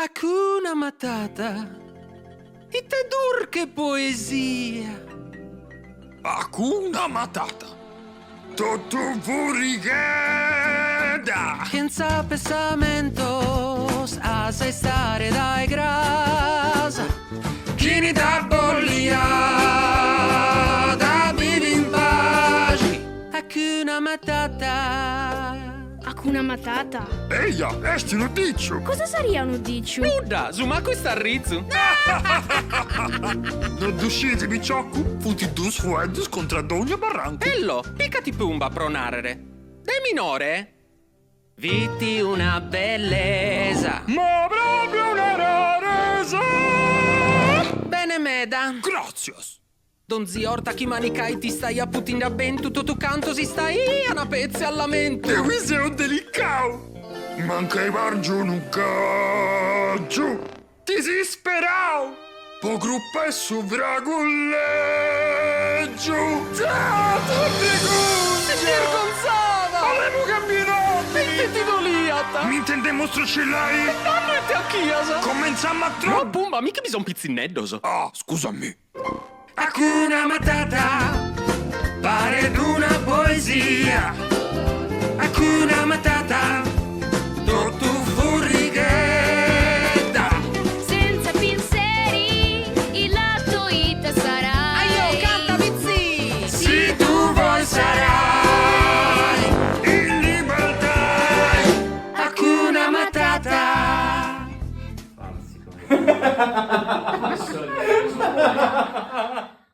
Hakuna Matata, ite durche poesia! Hakuna Matata, totu furrighedda! Chentza pessamentos as a istare dae cras. Chini dda bolliat a bivi in paxi. Hakuna Matata. Hakuna Matata? Eia, est unu diciu! Cosa saria unu diciu? Nudda, su macu istat ritzu! No ddu sciis, piciocu? Funt dus fueddus contra dogna barrancu. Ello, picati pumba pro nàrrere. De minore fit una bellesa. Ma propriu una raresa! Bene meda. Gràtzias! Donzi 'orta chi manicait istaiat putinde a bentu totu cantos istaian petzi a lamentu. Deu mi seu delicau. Mancai pargiu unu gaggiu disisperau po crupa 'e su fragu leggiu. Ta bregùngia! Si birgonzada! 'Olemu cambiai nomini! Ite ti doliat? M'intendemu strocillai! E tando ite 'achias? Comentzammu a No Pumba, mi chi bi son pitzinneddos! Ah, scusami. Hakuna Matata paret una poesia Hakuna Matata totu furrighedda. Senza pinseri in la tua 'ita sarai. Aio canta Pitzì! Si tu voi sarai in libertà Hakuna Matata. Questo è il